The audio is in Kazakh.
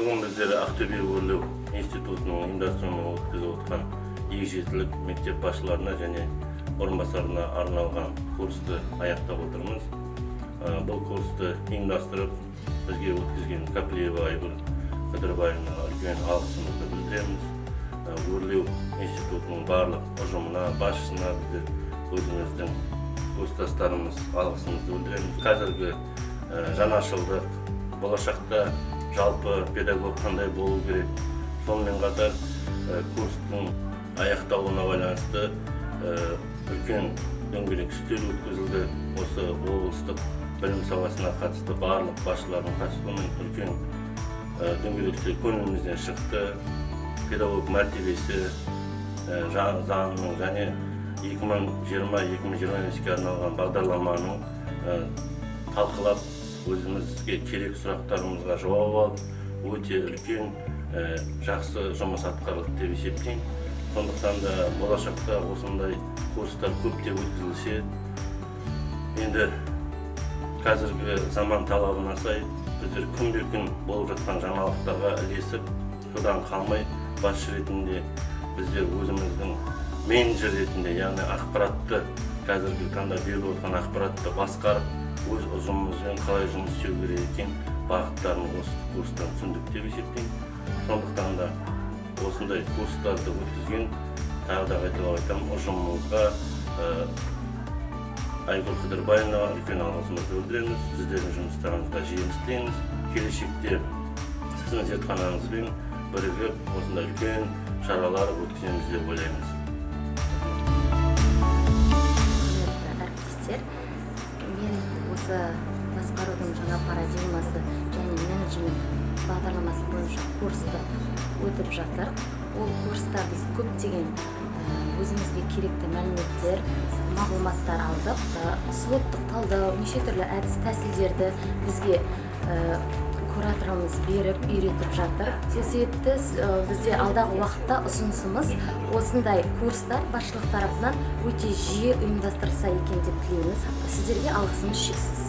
Бүгін біздер Ақтөбе өрлеу институтының ұйымдастыруымен өткізіп отқан егжетілік мектеп басшыларына және орынбасарына арналған курсты аяқтап отырмыз. Бұл курсты ұйымдастырып, бізге өткізген Каплиева Айгүл Қыдырбаевнаға үлкен алғысымызды білдіреміз. Өрлеу институтының барлық ұжымына, басшысына біздер өзіміздің курстастарымыз алғысымызды білдіреміз. Қазіргі жаңашылдық, болашақта жалпы педагог қандай болу керек, сонымен қатар курстың аяқталуына байланысты үлкен дөңгелек үстел өткізілді. Осы облыстық білім саласына қатысты барлық басшылардың қатысуымен үлкен дөңгелек үстел көңілімізден шықты. Педагог мәртебесі заңының және 2020-2025-ке арналған бағдарламаның талқылап, өзімізге керек сұрақтарымызға жауап алып, өте үлкен жақсы жұмыс атқарылды деп есептеймін. Сондықтан да болашақта осындай курстар көптеп өткізілсе, енді қазіргі заман талабына сай біздер күнбе күн болып жатқан жаңалықтарға ілесіп, содан қалмай, басшы ретінде біздер өзіміздің менеджер ретінде, яғни ақпаратты, қазіргі таңда беріліп отқан ақпаратты басқарып, өз ұжымымызбен қалай жұмыс істеу керек екен бағыттарын осы курстан түсіндік деп есептеймін. Сондықтан да осындай курстарды өткізген, тағы да қайталап айтамын, ұжымымызға, Айгүл Қыдырбаевнаға үлкен алғысымызды білдіреміз. Сіздердің жұмыстарыңызға жеміс тілейміз. Келешекте сіздің зертханаңызбен бірігіп, осындай үлкен шаралар өткіземіз деп ойлаймыз. Құрметті әріптестер, мен осы басқарудың жаңа парадигмасы және менеджмент бағдарламасы бойынша курсты өтіп жатыр. Ол курста біз көптеген өзімізге керекті мәліметтер, мағлұматтар алдық. Сводтық талдау, неше түрлі әдіс тәсілдерді бізге кураторымыз беріп, үйретіп жатыр. Сол себепті бізде алдағы уақытта ұсынысымыз: осындай курстар басшылық тарапынан өте жиі ұйымдастырылса екен деп тілейміз. Сіздерге алғысымыз шексіз.